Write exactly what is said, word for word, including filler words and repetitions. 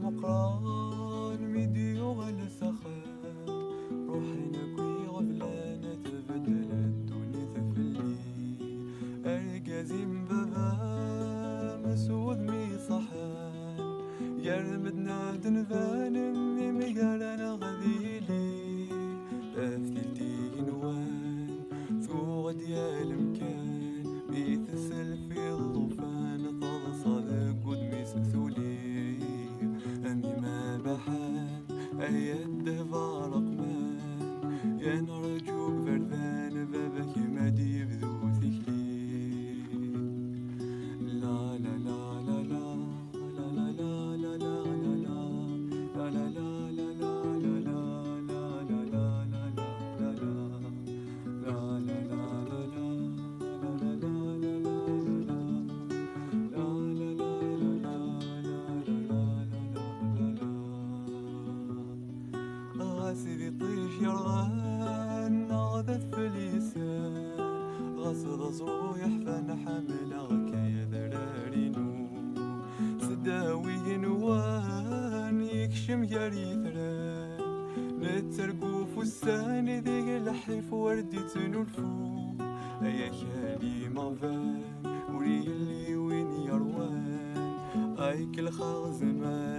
Meqqran mi d-yuɣal s axxam, ruḥen akk iɣeblan, tbeddel ddunit fell-i. Argaz-im baba-m s wudem iṣaḥen, gar medden ad d-nbanem, imgaren ɣad yili. Taftilt igenwan tuɣ-d yal amkan, mi tesselfiḍ llufan, taḍsa deg wudem-is tuli. Am imabaḥan, ay ddheb areqman, yenrǧu deg iberdan, baba-k ma d-yebdu tikli. La la la la la. Ɣas d iṭij yerɣan neɣ d adfel yessen, ɣas d aẓru yeḥfan, ḥemmleɣ-k ay adrar-inu. Seddaw igenwan yekcem gar yitran, nettargu f ussan ideg lḥif ur d-ittnulfu. Ay akal imeɣban ur yelli win yerwan, ay kelxeɣ zaman.